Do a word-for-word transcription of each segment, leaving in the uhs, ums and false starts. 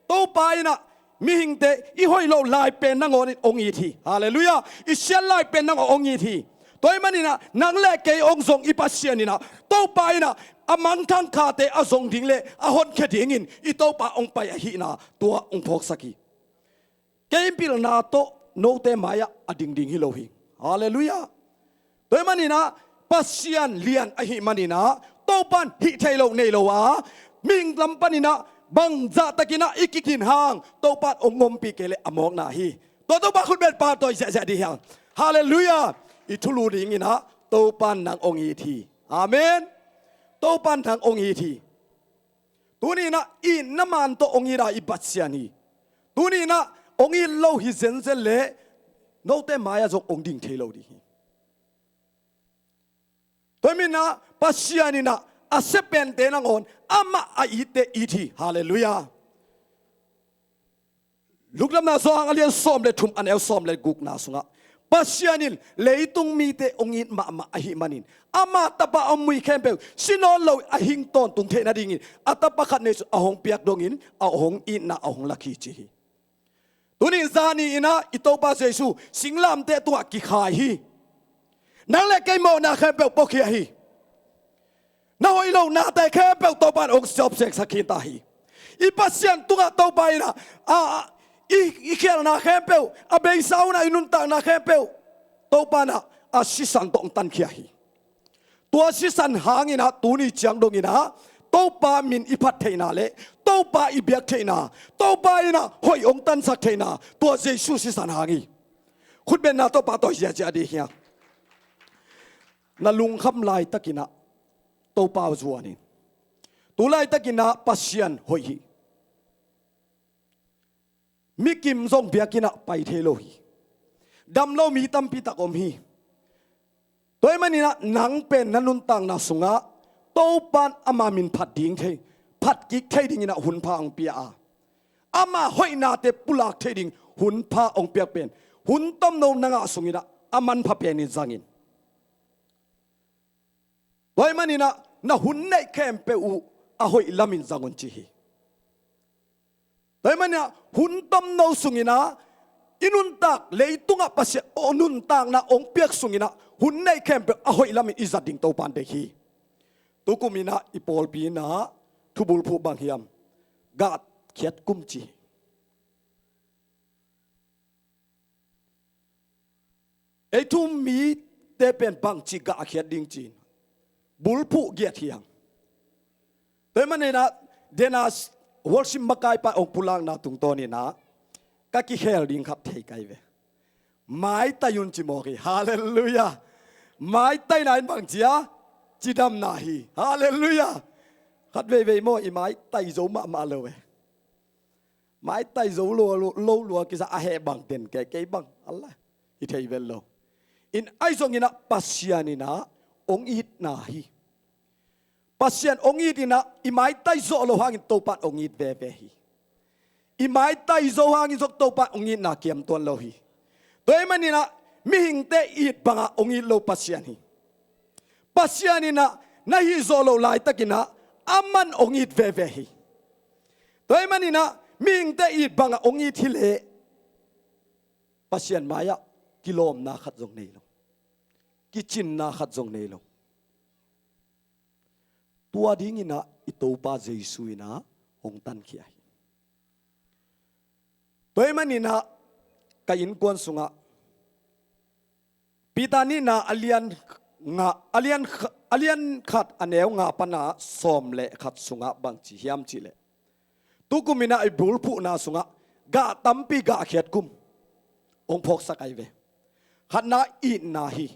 Topa in ah mihingte i hoih loh lai pen nangawn in hong it hi. Halleluiah. I siat lai pen nangawn hong it hi. Tua ahih manin ah nang le kei hong zong i Pasian in ah Topa in ah a mangthang khate a zong ding le a honkhia dingin i Topa hong pai ahihna tua hong phawksak hi. Kei pilna tawh note mai-ah a dingding hi lo hi. Halleluiah. Tua ahih manin ah Pasian lian ahih manin ah Topa in hih theih loh nei lo a, mihing lam panin ah bangzah takin ah i kikin hang Topa in hong ompih kei leh a mawkna hi. Tua Topa khut beng pahtawi ziahziah dih hiang. Halleluiah. I thulu dingin ah Topa in nang hong it hi. Amen. Topa in nang hong it hi. Tuni in ah itna man tawh hong it a i Pasian hi. Tuni in ah hong it lo hi zenzen leh note mai-ah zong hong ding thei lo ding hi. Tua ahih manin ah Pasian in ah a sia pente nangawn amah a itte it hi. Halleluiah. Lungdamna Johan a lian sawm le thum a neu sawm le gukna sungah Pasian in leitung mite hong it mahmah ahih manin ama tapa a hong muih khempeuh si nawn lo a hing tawntung theih nadingin a tapa khat neihsun a hong piak dongin a hong itna a hong lak hi ci hi. Tuni in zani in ah i Topa Jesu singlamteh tungah kikhai hi. Nang le kei mawhna khempeuh puakhia hi. Na hoih lohnate khempeuh Topa in hong siawpseksak khin ta hi. I Pasian tungah Topa in ah, a, a, i, i khialhna khempeuh, a beisa hun ah i nuntakna khempeuh Topa in ah a sisan tawh hong tankhia hi. Tua sisan hangin ah tuni ciang dongin ah Topa min i phat theihna le Topa i biak theihna, Topa in ah hoih hong tansak theihna tua Jesu sisan hang hi. Khutbenna tawh pahtawi ziahziah dih hiang. Na lungkham laitakin ah Topa zuan in. Tu laitakin ah Pasian hoih hi. Mi kim zong biakinn ah pai thei lo hi. Dam lo mi tampi tak om hi. Tua ahih manin ah nang pen na nuntakna sungah Topa in ama min phat ding thei, phat kik thei dingin ah hun pha hong pia a, ama hoihnate pulak thei ding hun pha hong piak pen hun tomno na ngah sungin ah a manpha penin zang in. Tua ahih manin ah na hun neih khempeuh uh a hoih lamin zang un ci hi. Tua ahih manin ah hun tomno sungin ah i nuntak leitungah Pasian aw nuntakna hong piak sungin ah hun neih khempeuh a hoih lamin i zat ding Topa in deih hi. Tukum in ah i pawlpi in ah thubulphuh bang hiam? Gah khiat kum ci hi. Ei thu-um mite pen bangci gah khiat ding ci-in bulphuh giat hiang. Tua ahih manin ah dena worship makaipa hong pulakna tungtawnin ah ka kikhel ding khat thei kai ve. Maitai un ci mawk hi. Halleluiah. Maitaina in bangci a cidamna hi. Halleluiah. Khat veivei maw i maitai zo mahmah lo e. Maitai zo lo, lo, lo lua kisa a heh bang den kei, kei bang Allah i thei vel lo. In ahi zongin ah Pasian in ah hong itna hi. Pasian hong it in ah i maitai zawh lo hangin Topa in hong it veve hi. I maitai zo hangin zong Topa in hong itna kiam tuan lo hi. Tua ahih manin ah mihingte it bangah hong it lo Pasian hi. Pasian in ah na hih zawh loh laitakin ah aman hong it veve hi. Tua ahih manin ah mihingte it bangah hong it hileh Pasian mai-ah kilawmna khat zong nei lo, kicinna khat zong nei lo. Tua dingin ah i Topa Jesu in ah hong tankhia hi. Tua ahih manin ah ka innkuan sungah Peter nihna a lian nga, a lian kh-, a lian khat a neu nga pana sawm le khat sungah bangci hiam cihleh tukum in ah i bulphuhna sungah gah tampi gah khiat kum hong phawksak ahi ve. Khatna itna hi.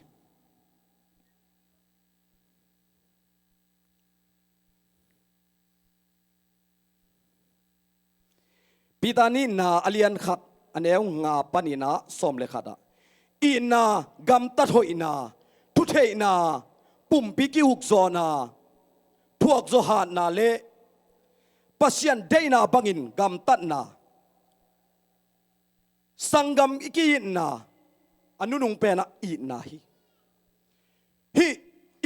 Peter nihna a lian khat a neu nga panin ah sawm le khat ah itna, gamtat hoihna, thutheihna, pumpi kihukzawhna, thuakzawh hatna le Pasian deihna bangin gamtatna, sanggam i ki-itna a nunung penah itna hi. Hih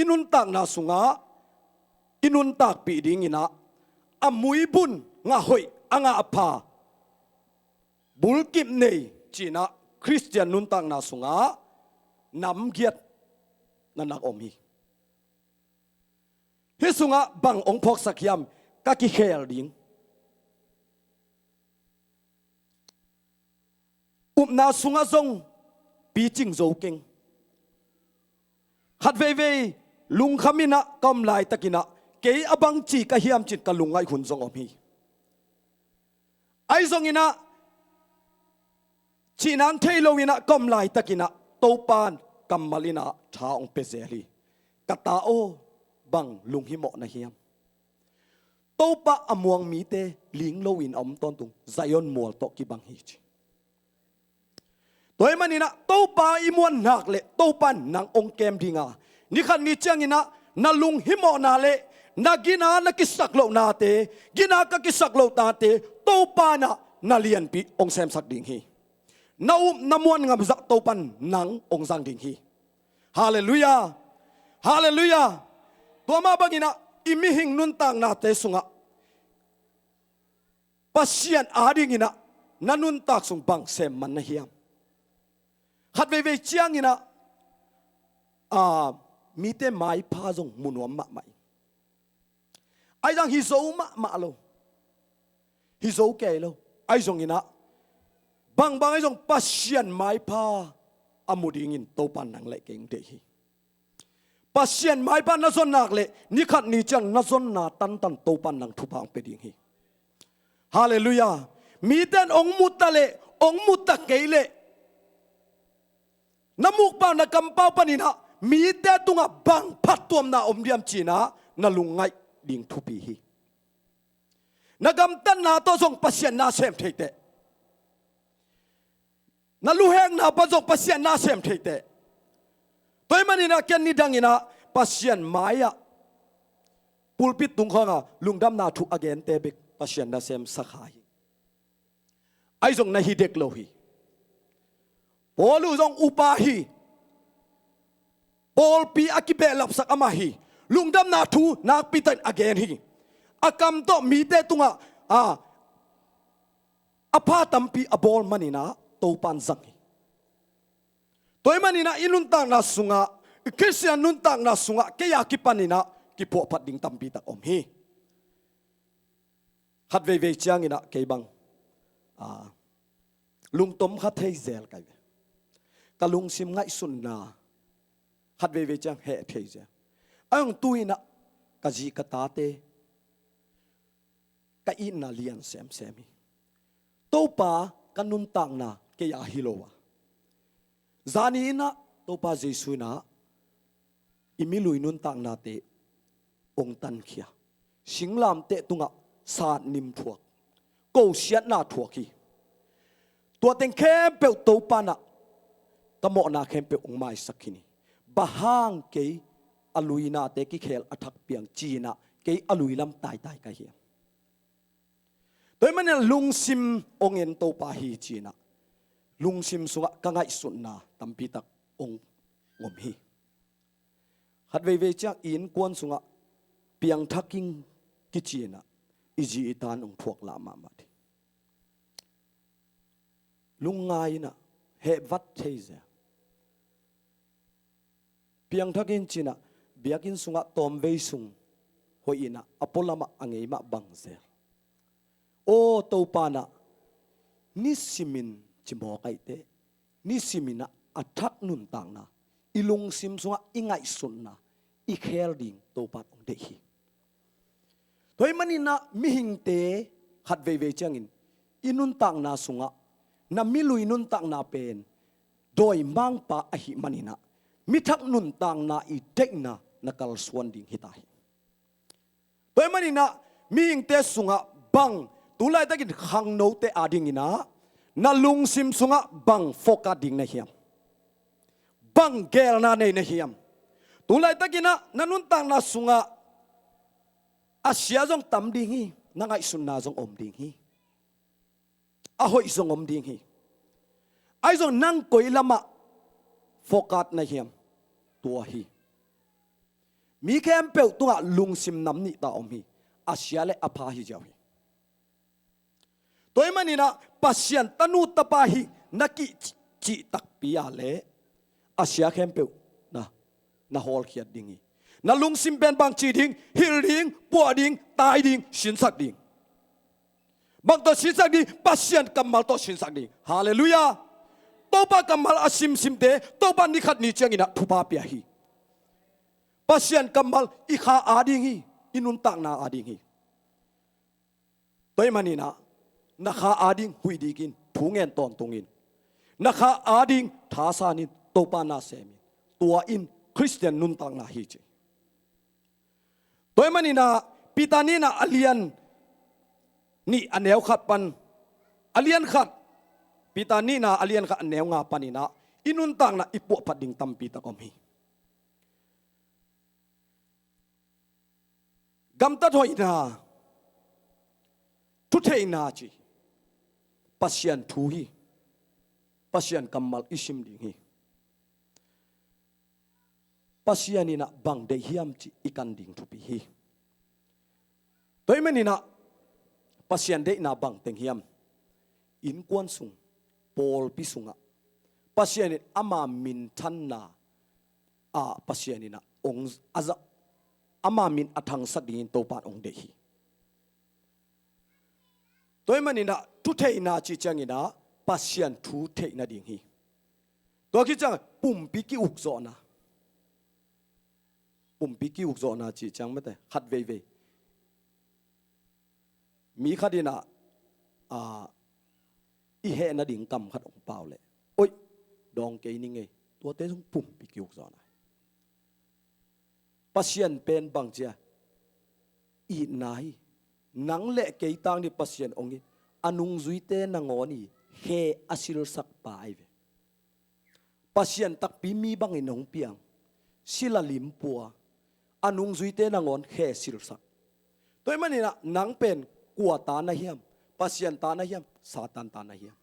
i nuntakna sungah i nuntakpih dingin ah a muibun ngah hoih, a ngah pha, Bulkip nei cinah Khristian nuntakna sungah namgiat na nak om hi. Hih sungah bang hong phawksak hiam? Ka kikhel ding. Upna sungah zong picing zo keng. Khat veivei lungkham inah ka om laitakinah kei a bangci ka hiam cin ka lungngaih hun zong om hi. Ahi zonginah cihna thei loinah ka om laitakinah Topa kammal inah tha hong pia zel hi. Ka ta aw, bang lunghimawh na hiam? Topa a muang mite ling loin a om tawntung, Zion mual tawh kibang hi ci. Tua ahih maninah Topa i muan nak leh Topa in nang hong kem ding a, nikhat ni cianginah na lunghimawhna leh na gina na kisak lohnate, gina ka kisak lohnate Topa inah na lianpi hong semsak ding hi. Na up na muan ngamzah Topa in nang hong zang ding hi. Halleluiah. Halleluiah. Tua mah banginah i mihing nuntaknate sungah Pasian adinginah na nuntak sung bang sem man na hiam? Khat veivei cianginah a, mite maipha zong mu nuam mahmah hi. Ahi zong hi zo mahmah lo. Hi zo kei lo. Ahi zonginah bangbang ahi zong Pasian maipha a mu dingin Topa in nang leh kei hong deih hi. Pasian maipha na zon nak leh nikhat ni ciang na zonna tantan Topa in nang thupha hong pia ding hi. Halleluiah. Mite in hong mu ta leh, hong mu ta kei leh, na mukpau na kampau paninah mite tungah bang phattuamna om diam cinah na lungngaih ding thupi hi. Na gamtatna tawh zong Pasian na sem thei teh. Na luhekna pan zong Pasian na sem thei teh. Tua ahih maninah ken nidanginah Pasian mai-ah pulpit tung khawngah lungdamna thu a gente bek Pasian na semsak hi. Ahi zong na hi dek lo hi. Paul uh zong upa hi. Pawlpi a kibehlapsak amah hi. Lungdamna thu nakpi takin a gen hi. A kam tawh mite tungah a, a pha tampi a bawl maninah Topa in zang hi. Tua ahih maninah i nuntakna sungah, i Khristian nuntakna sungah kei a kipaninah kiphuahphat ding tampi tak om hi. Khat veivei cianginah kei bang a, lungtom kha thei zel kai ve. Ka lungsim ngaihsutna khat veivei ciang heh thei zel. A hong tu inah ka zi ka tate ka itna lian semsem hi. Topa ka nuntakna kei a hi lo a, zani inah Topa Jesu inah i milui nuntaknate hong tankhia. Singlamteh tungah satnim thuak, kosiatna thuak hi. Tua teng khempeuh Topa inah ka mawhna khempeuh hong maisak khin hi. Bang hang kei a luinate kikhel a thak piang cinah kei a lui lam taitai ka hiam? Tua ahih manin lungsim hong en Topa hi cinah lungsim sungah ka ngaihsutna tampi tak hong om hi. Khat veivei ciang i innkuan sungah piangthak ing kicinah i zi i tan hong thuak lah mahmah ding. Lungngai inah heh vat thei zel. Piangthak ing cinah biakinn sungah tawmvei sung hoih inah a pualamah a ngei mah bang zel. Aw Topa inah nisimin cimawh kaihte, nisimin ah a thak nuntakna, i lungsim sungah i ngaihsutna i khel ding Topa in hong deih hi. Tua ahih maninah mihingte khat veivei ciangin i nuntakna sungah na milui nuntakna pen dawimangpa ahih maninah mithak nuntakna i deihna na kalsuan ding hita hi. Tua ahih maninah mihingte sungah bang, tu laitakin khangnote adinginah na lungsim sungah bang focus ding na hiam? Bang gelna nei na hiam? Tu laitakinah na nuntakna sungah a sia zong tam ding hi. Na ngaihsutna zong om ding hi. A hoih zong om ding hi. Ahi zong nang koi lamah focus na hiam? Tua hi. Mi khempeuh tungah lungsim nam nih ta om hi. A sia le a pha hi ziau hi. Tua ahih manin ah Pasian tanu tapa hi na kicih takpi a leh a sia khempeuh na, na hawlkhiat ding hi. Na lungsim pen bangci ding, hilh ding, puah ding, tai ding, sinsak ding. Bang tawh sinsak ding? Pasian kammal tawh sinsak ding. Halleluiah. Topa kammal a simsimte Topa ni khat ni ciangin ah thupha pia hi. Pasian kammal i kha a ding hi, i nuntakna a ding hi. Tua ahih manin ah na kha a ding huih dik in, thu ngen tawntung in. Na kha a ding thasan in, Topa na sem in. Tua in Khristian nuntakna hi ci. Tua ahih manin ah Peter nihna a lian nih a neu khat pan, a lian khat, Peter nihna a lian khat a neu nga panin ah i nuntakna i puahphat ding tampi tak om hi. Gamtat hoihna, thutheihna ci Pasian thu hi. Pasian kammal i sim ding hi. Pasian in ah bang deih hiam cih i kan ding thupi hi. Tua ahih manin ah Pasian deihna bang teng hiam? Innkuan sung, pawlpi sungah Pasian in ama minthanna ah Pasian in ah hong a za, ama min a thangsak dingin Topa in hong deih hi. Tua ahih manin ah thutheihna cih ciangin ah Pasian thu theih nading hi. Tua khit ciang pumpi ki-ukzawhna. Pumpi ki-ukzawhna cih ciang mate khat veivei mi khat in ah, ah, i heh nading kam khat hong pau leh, oih, dawng kei ning ei. Tuate zong pumpi ki-ukzawhna hi. Pasian pen bang ci a, itna hi. Nang le kei tang ding Pasian hong it, a nungzuite nangawn i khe a silsak pa ahi ve. Pasian takpi mi bangin hong piang, sil a lim pua, a nungzuite nangawn khe silsak. Tua ahih manin ah nang pen kua ta na hiam? Pasian ta na hiam, Satan ta na hiam?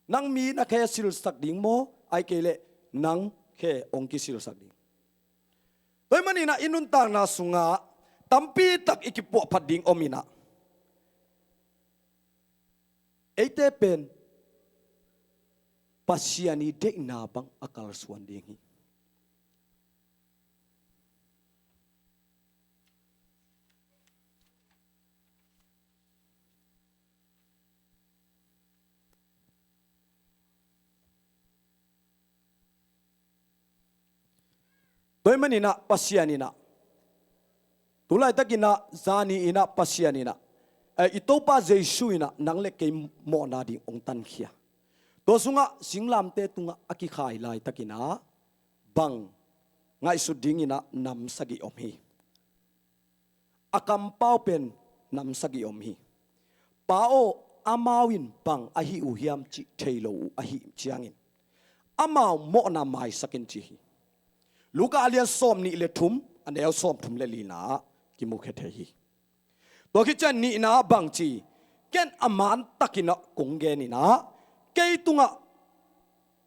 Nang mi na khe silsak ding maw, ahih kei leh nang khe hong kisilsak ding? Tua ahih manin ah i nuntakna sungah tampi tak i kipuahphat ding om in ah, eite pen Pasian i deihna bang a kalsuan ding hi. Tua ahih manin ah Pasian in ah, tu laitakin ah zani in ah Pasian in ah, eh, i Topa Jesu in ah nang le kei mawhna ding hong tankhia. Tua sungah singlamteh tungah a kikhai laitakin ah bang ngaihsut dingin ah nam sagih om hi. A kampau pen nam sagih om hi. Pa aw, amau in bang ahi uh hiam cih thei lo uh ahih ciangin amau mawhna maisak in ci hi. Luka a lian sawmnih le thum, a neu sawmthum le lina ah kimukhia thei hi. Tua khit ciang nihna ah bang ci? Ken a mantakin ah kong gen in ah, kei tungah,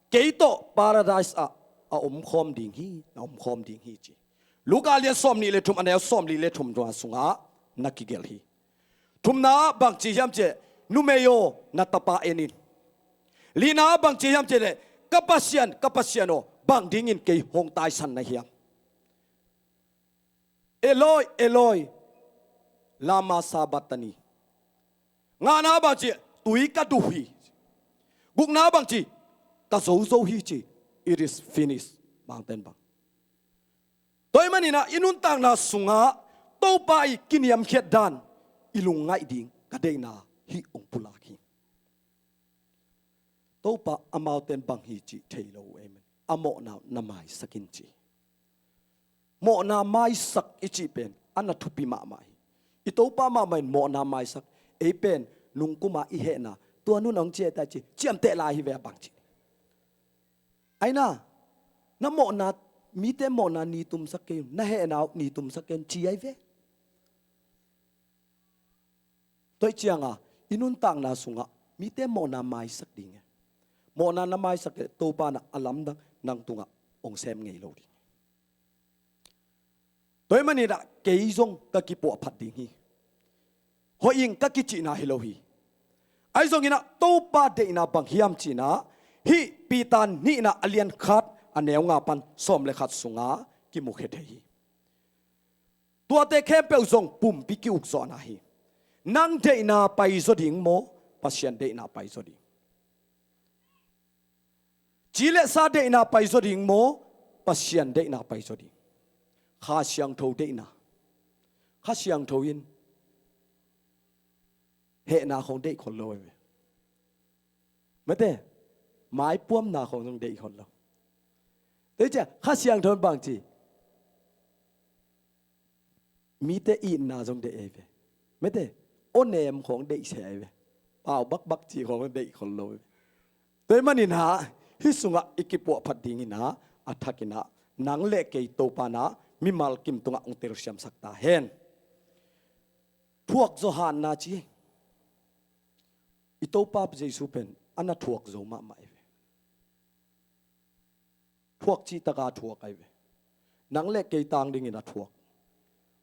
kei tawh Paradise ah a omkhawm ding hi, na omkhawm ding hi ci. Luka a lian sawmnih le thum, a neu sawmli le thum tua sungah na kigelh hi. Thumna ah bang ci hiam cih leh, numei aw, na tapa en in. Lina ah bang ci hiam cih leh, ka Pasian, ka Pasian aw, bang dingin kei hong taisan na hiam? Eloi, Eloi, lama sabachthani. Ngana bang ci? Tui ka duh hi. Gukna bang ci? Ka zozo hi ci. It is finished. Mangten bang. Tua ahih manin ah i nuntakna sungah Topa i kiniamkhiat dan i lungngaih ding ka deihna hih hong pulak hi. Topa, amauten bang hi cih thei lo uh, amen. A mawhna na maisak in ci. Mawhna maisak i cih pen a na thupi mahmah hi. I Topa mahmah in mawhna maisak. Ei pen nungkuma i hehna, tua nun hong ciah ta ci, ciamteh lai hi ve a bang ci. Aina, na mawhna, mite mawhna ni tumsak kei un, na hehna uh ni tumsak kei un ci ahi ve. Tua ahih cianga i nuntakna sungah mite mawhna maisak ding e. Mawhna na maisak e, Topa in a lamdang nang tungah hong sem ngei lo ding. Tua ahih manin ah kei zong ka kipuahphat ding hi. Hoih ing ka kicihna hi lo hi. Ahi zongin ah Topa deihna bang hiam ci-in ah hih Peter nihna a lian khat a neu nga pan sawm le khat sungah kimukhia thei hi. Tuate khempeuh zong pumpi ki-ukzawhna hi. Nang deihna paizaw ding maw, Pasian deihna paizaw ding? Ci le sa deihna paizaw ding maw, Pasian deihna paizaw ding? Kha Siangtho deihna. Kha Siangtho in hehna khong deih khol lo ve. Mate, maipuamna khong zong deih khol lo. Tua hi ciang Kha Siangtho in bang ci? Mite itna zong deih ei ve. Mate, awnem khong deih se ei ve. Pau bakbak ci khong deih khol lo ei ve. Tua ahih manin ah hih sungah i kipuah phat dingin ah a thakin ah nang le kei Topa in ah mimal kim tungah hong telsiamsak ta hen. Thuak zaw hanna ci. I Topa Jesu pen a na thuak zo mahmah ei ve. Thuak cih taka thuak ahi ve. Nang le kei tang dingin a thuak.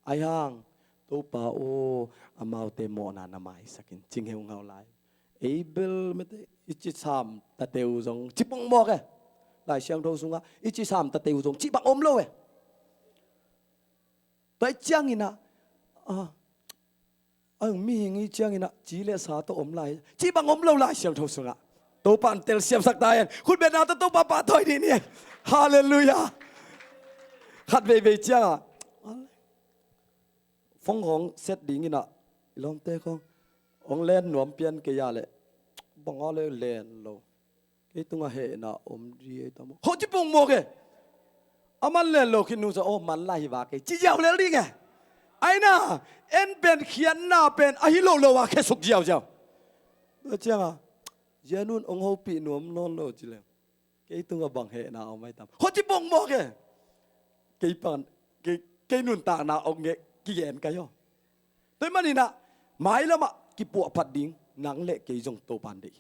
Ahi hang, Topa aw, amaute mawhna na maisak in, ci ngeu ngau lai. Ei bel mate, i ci sam tate uh zong ci pongmawk e. Lai Siangtho sungah i ci sam tate uh zong ci bang om lo e. Tua ahih ciangin ah, ah, a mihing i ciangin ah ci le sa tawh om lai, ci bang om lo Lai Siangtho sungah. Topa in telsiamsak ta hen. Khutbetna tawh Topa pahtawi dih ni. Halleluiah. Khat veivei ciangah phone khong set dingin ah i lawmte khong hong len nuam pian kei a leh bang a le len lo. Kei tungah hehna om dih ei tam aw. Khong ci pongmawk e. A man len lo khit nung sa, aw, man lai hi va kei, ci ziau lel ding e. Aina, en pen khiatna pen ahi lo lo a khesuk ziauziau. Tua ciangah, zia nun hong hopih nuam nawn lo ci leng. Kei tungah bang hehna om ei tam. Khong ci pongmawk e. Kei pan, kei, kei nuntakna hong nge, kigen kai aw. Tua ahih manin ah, mailamah kipuah phat ding, nang le kei zong Topa in deih.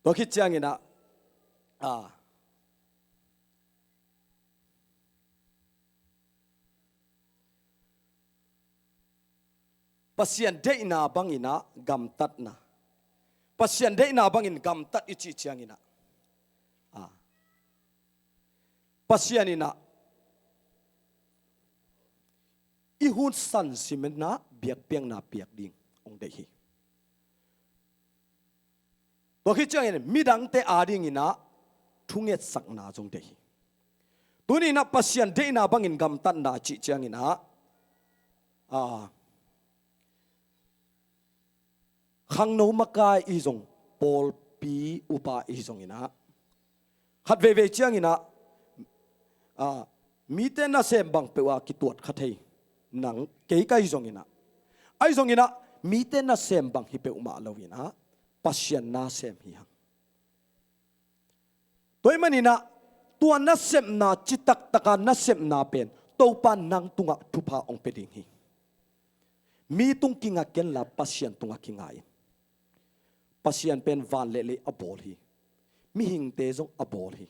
Tua khit ciangin ah, ah, Pasian deihna bangin ah gamtatna. Pasian deihna bangin gamtat i cih ciangin ah, ah, Pasian in ah i hun sansimin ah biakpiakna piak ding hong deih hi. Tua khit ciangin midangte adingin ah thungetsakna zong deih hi. Tuni in ah Pasian deihna bangin gamtatna cih ciangin ah, ah, khangno makai i zong, pawlpi upa i zongin ah, khat veivei ciangin ah, ah, mite nasem bang peuh ah kituat kha thei nang kei ka hi zongin ah, ahi zongin ah mite nasem bang hi peuhmah lo-in ah Pasian nasem hi hang. Tua ahih manin ah tua nasepna, citak taka nasepna pen Topa nang tungah thupha hong pia ding hi. Mi tung kinga kenla Pasian tungah kinga in. Pasian pen van le lei a bawl hi. Mihingte zong a bawl hi.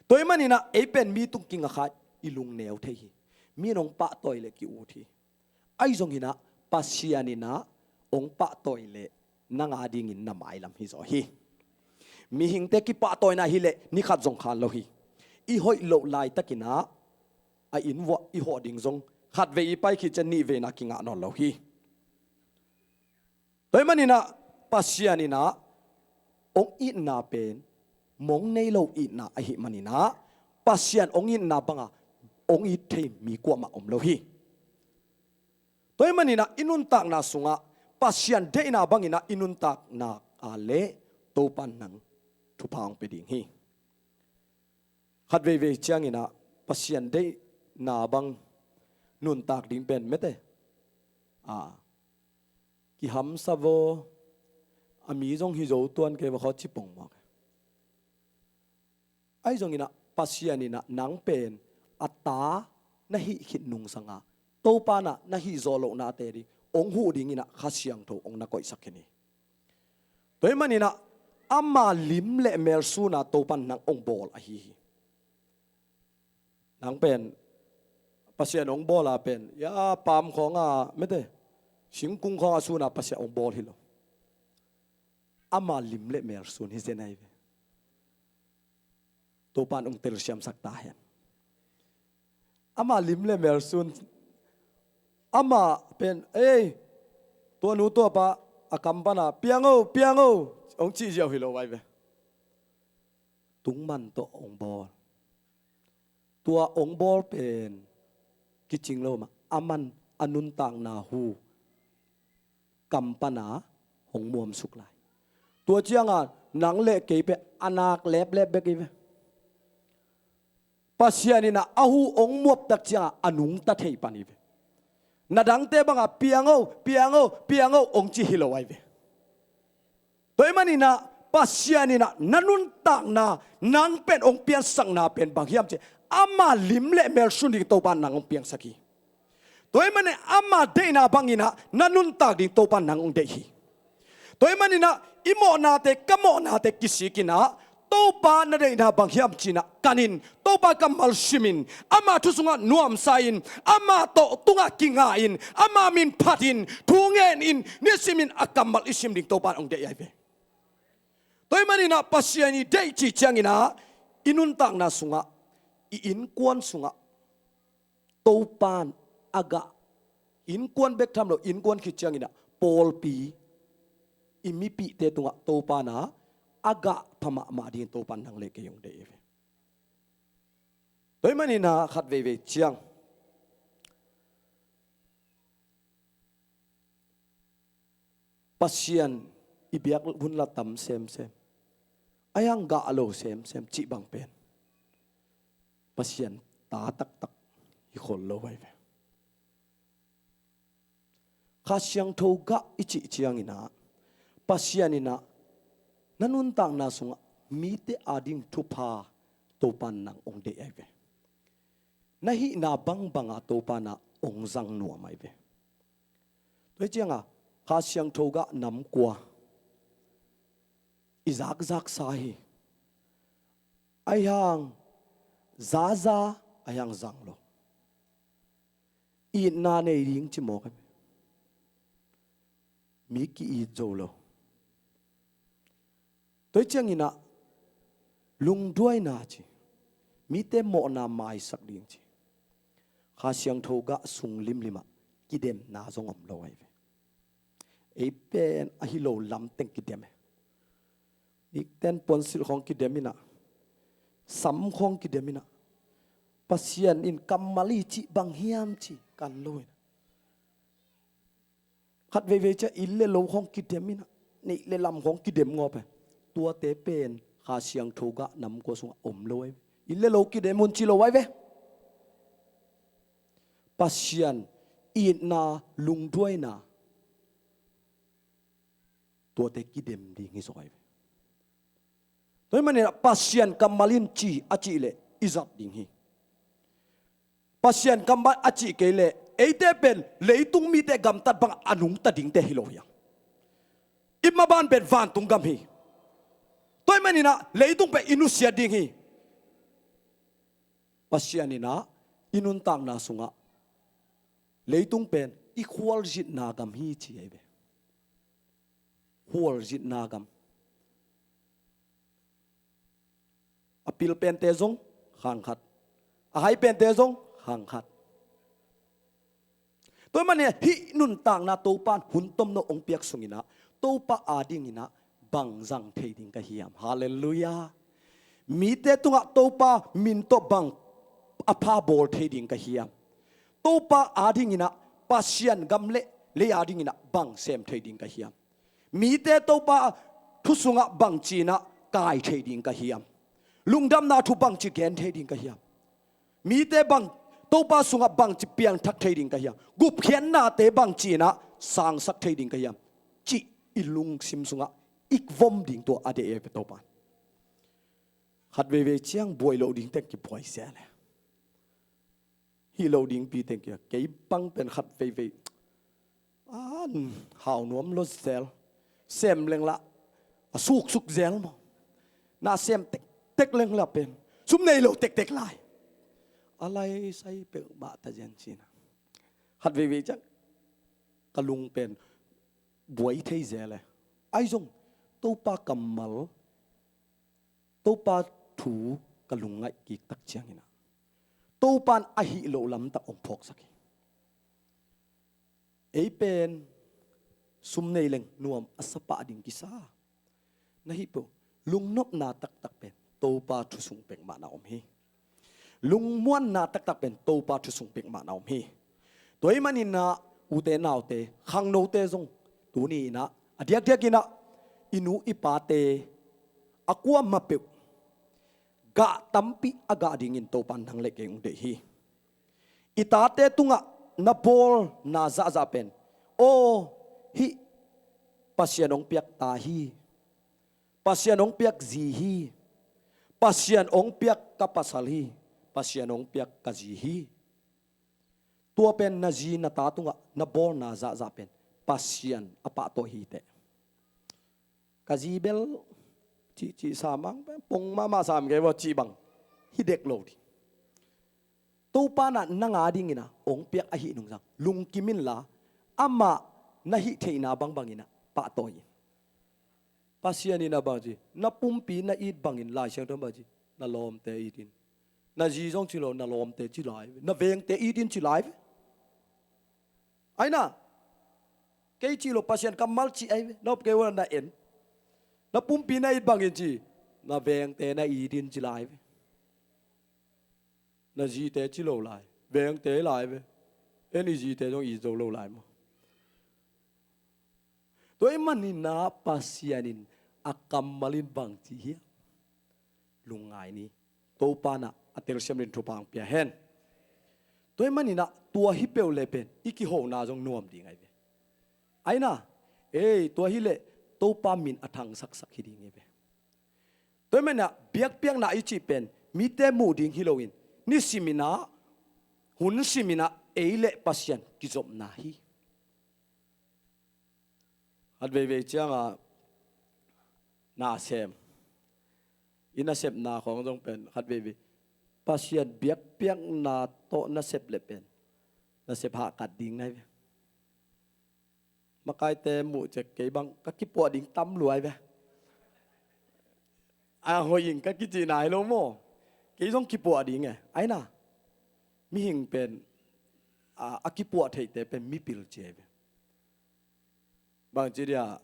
Tua ahih manin ah ei pen mi tung kinga kha i lungneu thei hi. Mi in hong pahtawi leh ki-ut hi. Ahi zongin ah Pasian in ah hong pahtawi leh nang adingin na mailam hi zaw hi. Mihingte kipahtawina hi leh ni khat zong khan lo hi. I hoih loh laitakin ah a inn vuah i hawh ding zong khat vei i pai khit ciang nih veina kingah nawn lo hi. Tua ahih manin ah Pasian in ah hong itna pen mong nei lo itna ahih manin ah Pasian hong itna banga hong it thei mi kuamah om lo hi. Tua ahih manin ah i nuntakna sungah Pasian deihna bangin ah i nuntakna ah leh Topa in nang thupha hong pia ding hi. Khat veivei ciangin ah Pasian deihna bang nuntak ding pen mete, a, kihamsa vaw, a mi zong hi zo tuan kei va khaw ci pongmawk. Ahi zongin ah Pasian in ah nang pen a ta na hih khit nungsanga Topa in ah na hih zawh lohnate ding hong huh dingin ah Kha Siangtho hong na koihsak khin hi. Tua ahih manin ah ama lim le mel sun a Topa in nang hong bawl ahi hi. Nang pen Pasian hong bawl a pen, ya, paam khawng a mete, singkung khawng a sun a Pasian hong bawl hi lo. ama lim le mel sun hi zen ahi ve. Topan ong telsiamsak ta hen. Ama lim le mel sun, ama pen, ei, tua nu tua pa a kam pana, "Piang o, piang o," ong cih ziau hi lo ahi ve. Tungman tawh ong bawl. Tua ong bawl pen kicing lo mah, aman a nuntakna hu kam pana hong muamsuk lai. Tua cianga nang le kei pen a nak leplep bek hi ve. Pasian in ah a hu ong muaptak cianga a nungta thei pan hi ve. Na dangte banga, "Piang o, piang o, piang o," ong ci hi lo ahi ve. Tua ahih manin ah Pasian in ah na nuntakna, nang pen ong piansakna pen bang hiam cih leh, ama lim le mel sun ding Topan nang ong piangsak hi. Tua ahih manin ama deihna bangin ah na nuntak ding Topan nang ong deih hi. Tua ahih manin ah i mawhnate, ka mawhnate kisik in ah, Topa na deihna bang hiam ci-in ah kanin, Topa kammal simin, ama thu sungah nuamsa-in, ama tawh tungah kinga-in, ama min phatin, thu ngenin, nisimin a kammal i sim ding Topan ong deih ahi ve. Tua ahih manin ah Pasian i deih cih ciangin ah i nuntakna sungah, i innkuan sungah Topan a gah, innkuan bek tham lo, innkuan khit ciangin ah pawlpi, i mipihte tungah Topan ah a gah pha mahmah dingin Topan nang le kei ong deih hi ve. Tua ahih manin ah khat veivei ciang Pasian i biak hun la tam semsem, a hiang gah lo semsem cih bang pen Pasian ta taktak hi khol lo ahi ve. Kha Siangtho gah i cih ciangin ah Pasian in ah na nuntakna sungah mite ading thupha Topan nang ong deih ahi ve. Na hihna bangbanga Topan ah ong zang nuam ahi ve. Tua hi cianga Kha Siangtho gah nam kua i zakzaksa hi. A hiang zaza, a hiang zang lo. Itna nei ding ci mawk ahi ve. Mi ki-it zo lo. Tua hi ciangin ah lungduaina ci, mite mawhna maisak ding ci, Kha Siangtho gah sung limlim ah kidemna zong om lo ahi ve. Ei pen ahi lo lam teng kidem e. Mikten puansilh khawng kidem in ah, sam khawng kidem in ah, Pasian in kammal i cih bang hiam ci kan lo in ah, khat veivei ciang inn le lo khawng kidem in ah, neih le lam khawng kidem ngawp e. Tuate pen Kha Siangtho gah nam kua sungah om lo ahi ve. Inn le lo kidem un ci lo ahi ve. Pasian itna, lungduaina, tuate kidem ding hi zaw ahi ve. Tua ahih manin ah Pasian kammal in ci a cih leh i zat ding hi. Pasian kammal a cih kei leh eite pen leitung mite gamtat bang a nungta dingte hi lo hi hang. I maban pen vantung gam hi. Tua ahih manin ah leitung pen i nusiat ding hi. Pasian in ah i nuntakna sungah leitung pen i khualzinna gam hi ci ahi ve. Khualzinna gam. A pil pente zong khang khat, a hai pente zong khang khat. Tua ahih manin ah hih nuntakna Topa in hun tomno hong piak sungin ah Topa adingin ah bang zang thei ding ka hiam? Halleluiah. Mite tungah Topa min tawh bang a pha bawl thei ding ka hiam? Topa adingin ah, Pasian gam le lei adingin ah bang sem thei ding ka hiam? Mite Topa thu sungah bangci in ah kai thei ding ka hiam? Lungdamna thu bangci gen thei ding ka hiam? Mite bang, Topa sungah bangci piangthak thei ding ka hiam? Gupkhiatnate bangci in ah sangsak thei ding ka hiam? Cih i lungsim sungah i vom ding tua a deih ahi ve Topa in. Khat veivei ciang buai loh ding teng kibuai zel e. Hih loh dingpi teng kia, kei bang pen khat veivei a hau nuam lo zel. Sem leng lah a suksuk zel maw. Na sem tektek leng lah pen sum nei lo tektek lai. A lai sai peuhmah ta zen cin a, khat veivei ciang ka lung pen buai thei zel e. Ahi zong Topa kammal, Topa thu ka lungngaih kik tak ciangin ah, Topa in a hih loh lamtak hong phawksak hi. Ei pen sum nei leng nuam a sa pah ding kisa. Na hih peuh, lungnopna taktak pen Topa thu sung peuhmah na om hi. Lungmuanna taktak pen Topa thu sung peuhmah na om hi. Tua ahih manin ah, ute naute, khangnote zong tuni in ah, a diakdiakin ah, i nu i pate a kuamah peuh gah tampi a gah dingin Topa in nang le kei hong deih hi. I tate tungah na bawlna zahzah pen, aw, hih Pasian hong piak ta hi, Pasian hong piak zi hi, Pasian hong piak ka pasal hi, Pasian hong piak ka zi hi. Tua pen na zi na ta tungah na bawlna zahzah pen Pasian a pahtawi hi teh. Ka zi bel cihcih sa mang pen pong mahmah sam kei vua cih bang hi dek lo ding. Topa in ah nang a dingin ah hong piak ahih nungzang lungkim inla, amah na hih theihna bangbangin ah pahtawi in. Pasian in ah bang ci, na pumpi na it bangin, Lai Siangtho bang ci, na lawmte it in. Na zi zong ci lo, na lawmte ci lai ve, na vengte it in ci lai ve. Ai na, kei ci lo, Pasian kammal ci ai ve, na op kei uh na en. Na pumpi na it bangin ci, na vengte na it in ci lai ve. Na zite ci lo lai, vengte lai ve. En i zite zong it zo lo lai maw. Tua ahih manin ah Pasian in a kammal in bang ci hiam? Lungngai ni. Topa in ah a telsiam dingin thupha hong pia hen. Tua ahih manin ah tua hi peuh leh pen i kihona zong nuam ding ai ve. Ai na, ei, tua hi leh Topa min a thangsaksak hi ding ai ve. Tua ahih manin ah biakpiakna i cih pen mite muh ding hi loin, nisimin ah, hun simin ah ei le Pasian kizopna hi. Khat veivei ciangah nasem, i nasepna khawng zong pen khat veivei Pasian biakpiakna tawh nasep leh pen nasep hahkat ding nai ve. Makaite muh ciang kei bang ka kipuah ding tam luai ve. A hoih in ka kicihna hi lo maw. Kei zong kipuah ding e. Ai na, mihing pen a, a kipuah theite pen mipil ci ai ve. Bangci dia,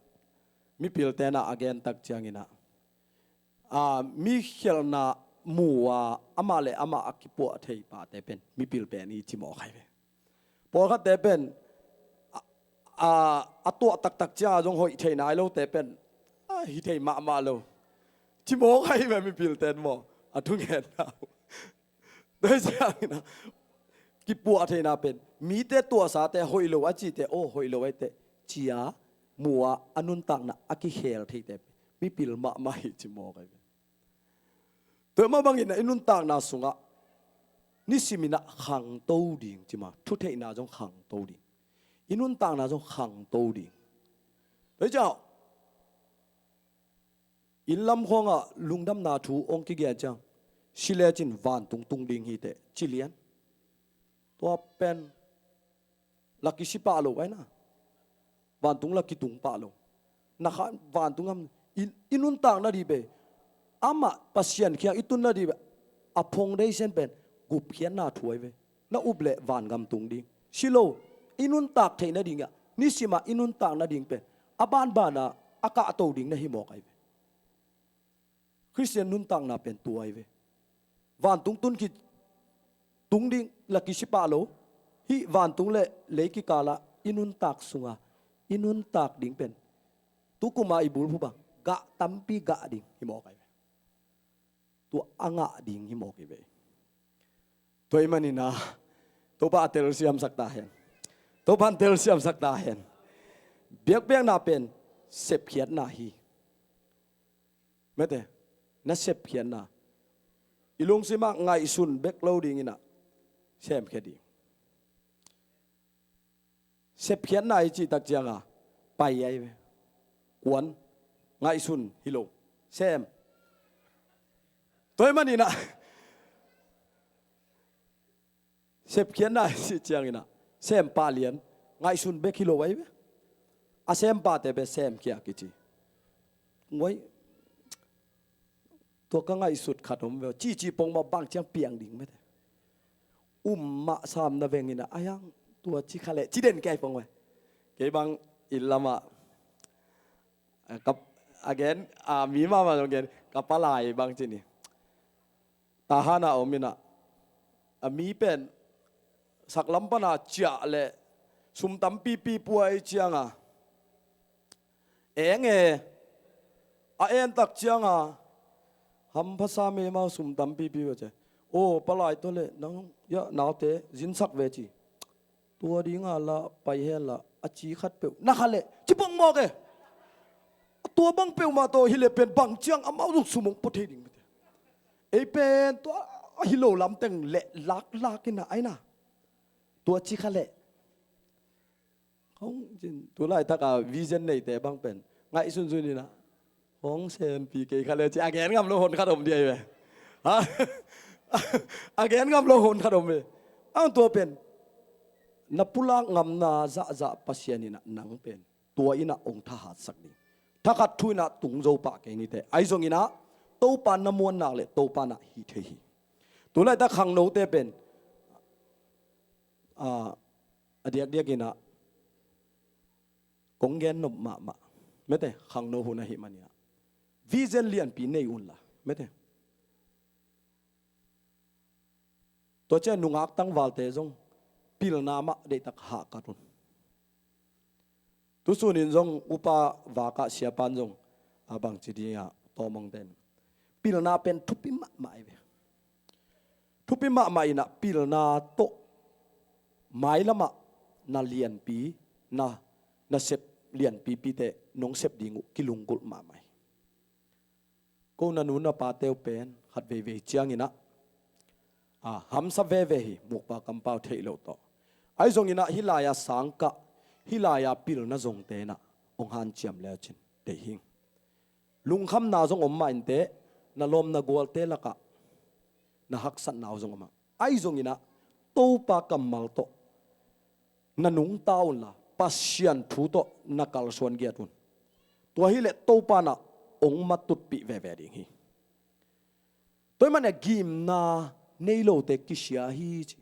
mipilte na a gen tak ciangin ah, a, mi khialhna mu a, amah le amah a kipuah thei pate pen mipil pen hi ci mawk ai ve. Pawlkhatte pen a, a, a tuah taktak ciang a zong hoih thei nai lote pen a, hi thei mahmah lo ci mawk ai ve, mipilte maw, a thungetna uh. Tua hi ciangin ah kipuah theihna pen mite tuahsate hoih lo a cite, aw, hoih lo ai teh, ci a mu a, a nuntakna a kikhel theite pen mipil mahmah hi ci mawk ai ve. Tua mah bangin ah i nuntakna sungah nisimin ah khangto ding ci mah, thutheihna zong khangto ding, i nuntakna zong khangto ding. Tua hi ciang inn lam khawngah lungdamna thu hong kigen ciang, si lecin vantung tung ding hi teh ci lian. Tua pen la kisi pah lo ai na. Vantung la kitung pah lo. Na kha vantung am, i, i nuntak nading pen, amah Pasian kiang i tun nading pen, a foundation pen gupkhiatna thu ai ve. Na up leh vangam tung ding. Si lo, i nuntak theih nading ah, nisim ah i nuntak nading pen a banban ah a kahto ding na hi mawk ai ve. Khristian nuntakna pen tua ai ve. Vantung tun ki, tung ding la kisi pah lo. Hih vantung le lei kikal ah i nuntak sungah i nuntak ding pen, tu kum a i bulphuh bang, gah tampi gah ding hi mawk ai ve. Tua a ngah ding hi mawk ai ve. Tua ahih manin ah Topa a telsiamsak ta hen. Topa a telsiamsak ta hen. Biakpiakna pen sepkhiatna hi. Mete, na sepkhiatna, i lungsim ah ngaihsun bek lo dingin ah semkhia ding. Sepkhiatna i cih tak ciang a pai ai ve. Kuan, ngaihsun hi lo, sem. Tua ahih manin ah sepkhiatna i cih ciangin ah sem pah lian, ngaihsun bek hi lo ai ve. A sem pahte pen semkhia kici. Nguai, tua ka ngaihsut khat om ve aw. Cici pongmawh bang ciang piang ding mete. Um mah sam na veng ina, a hiang tua ci kha leh ci den kei pong ve. Kei bang inn lamah, a, ka, a gen, a, mi mahmah zong gen, ka palai bang ci ni. Tahan a om ina, a mi pen saklam pana ciah le sum tampipi pua i cianga, eng e, a en tak cianga, hampha sa me mau sum tampipi pua ci. O, palai tawh le nang, ya, naute zinsak ve ci. Tua dinga la pai hen la, a ci khat peuh na kha leh ci pong mawk e. Tua bang peuhmah tawh hi leh pen bang ciang amau zong sum hong pua thei ding mete. Ei pen tua a hi lo lamteng le laklak ina, aina tua ci kha leh. Hong cin, tu laitaka vision neite bang pen ngaihsunsun ina, hong sempi kei kha le ci a gen ngam lo hon khat om di ai ve. Ha? A gen ngam lo hon khat om ve. Ang tua pen na pulak ngamna zahzah Pasian ina nang pen tua ina hong thahatsak ding. Thakhat thu ina tung zo pah kei nite. Ai zong ina Topa na muan nak le Topa na hi thei hi. Tu laitak khangnote pen, a, a diakdiak ina kong gen nop mahmah mete, khangno hun ahi man ina vision lianpi nei unla mete. Tua ciang nungak tangvalte zong pilna mah deihtak hahkat un. Tusunin zong upa vakah siapan zong a bangci dinga tawmongten pilna pen thupi mahmah ahi ve. Thupi mahmah ina pilna tawh mailamah na lianpi, na, na sep lianpipite nong sep ding uh kilunggulh mahmah hi. Ko na nu na pate uh pen khat veivei ciang ina, a, hamsa veve hi, mukpa kampau theih loh tawh. Ai zong ina hih lai-a sangkah, hih lai-a pilna zongte ina hong hanciam le cin deih hing. Lungkhamna zong om mah inteh, na lawm na gualte lakah na haksatna uh zong om mah. Ai zong ina Topa kammal tawh na nungta unla Pasian thu tawh na kalsuan giat un. Tua hi leh Topa na hong matutpih veve ding hi. Tua hi man ina gimna nei lote kisia hi ci.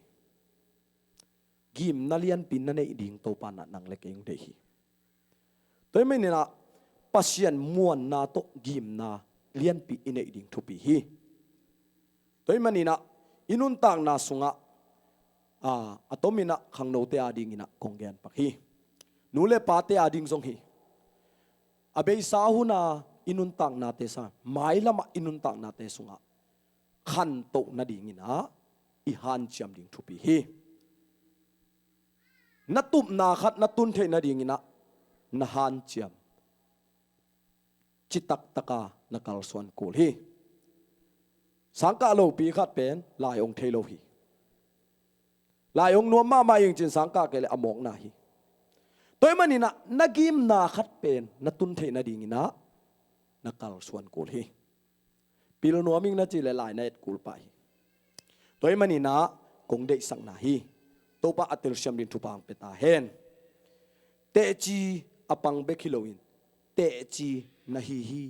Gimna lianpi na neih ding Topa na nang le kei hong deih hi. Tua hi man ina Pasian muanna tawh gimna lianpi i neih ding thupi hi. Tua hi man ina i nuntakna sungah, a, a tom ina khangnote ading ina kong gen pak hi. Nu le pate ading zong hi. A beisa huna i nuntaknate sa, mailamah i nuntaknate sungah khantoh nading ina i hanciam ding thupi hi. Na tupna khat na tun theih nading ina na hanciam citaktaka na kalsuan kul hi. Sangkah lopi khat pen lai hong thei lo hi. Lai hong nuam mahmah ing cin sangkah kei le a mawkna hi. Tua hi man ina na gimna khat pen na tun theih nading ina na kalsuan kul hi. Pil nuam ing na ci le lai na et kul pah hi. Tua hi man ina kong deihsakna hi. Topa a telsiam ding thupha hong pia ta hen. Teci a pang bek hi loin teci na hi hi.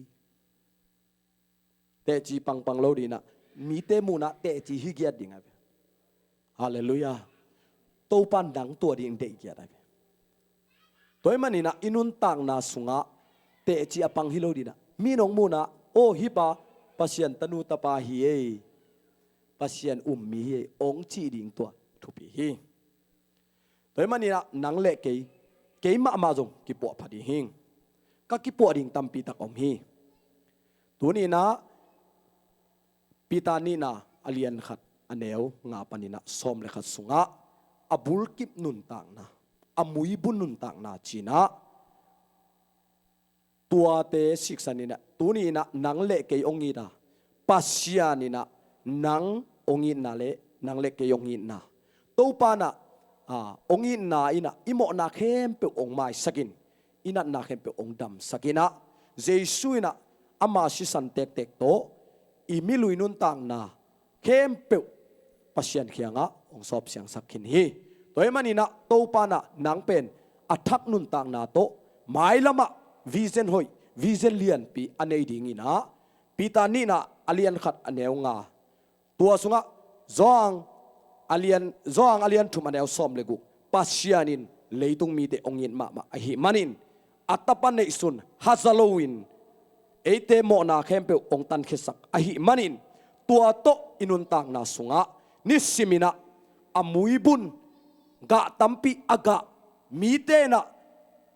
Teci pangpang lo ding ina mite muhna teci hi giat ding a ve. Halleluiah. Topa nang tua ding deih giat a ve. Tua hi man ina i nuntakna sungah teci a pang hi lo ding ina mi nong muhna, o, hih pa Pasian tanu tapa hi ei, Pasian um mi hi ei hong cih ding tua thupi hi. Tua hi man ina nang le kei, kei mahmah zong kipuah pha ding hing. Ka kipuah ding tampi tak om hi. Tuni ina Peter nihna a lian khat a neu nga pan ina sawm le khat sungah a bulkip nuntakna, a muibu nuntakna ci ina tuate siksan ina tuni ina nang le kei hong it a, Pasian ina nang hong itna le nang le kei hong itna, Topa ina, a, hong itna ina i mawhna khempeuh hong maisak in, i natna khempeuh hong damsak ina, Jesu ina ama sisan tektek tawh i milui nuntakna khempeuh Pasian kiangah hong sawp siangsak khin hi. Tua hi man ina Topa ina nang pen a thak nuntakna tawh mailamah vision hoih, vision lianpi a nei dingin ah, Peter nihna a lian khat a neu nga, tua sungah Johan a lian, Johan a lian thum a neu sawm le guk, Pasian in leitung mite hong it mahmah ahih manin, a tapa neihsun haza loin eite mawhna khempeuh hong tankhiasak ahih manin, tua tawh i nuntakna sungah nisimin ah a muibun gah tampi a gah mite in ah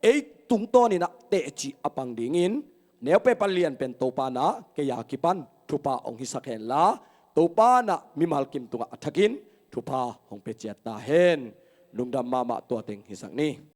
ei tungtawnin ah teci a pang dingin, neu peuh pan lian pen Topa in ah kei a kipan thupha hong hisak henla, Topa in ah mimal kim tungah a thakin thupha hong pia ciat ta hen. Lungdam mahmah, tua teng hisak ni.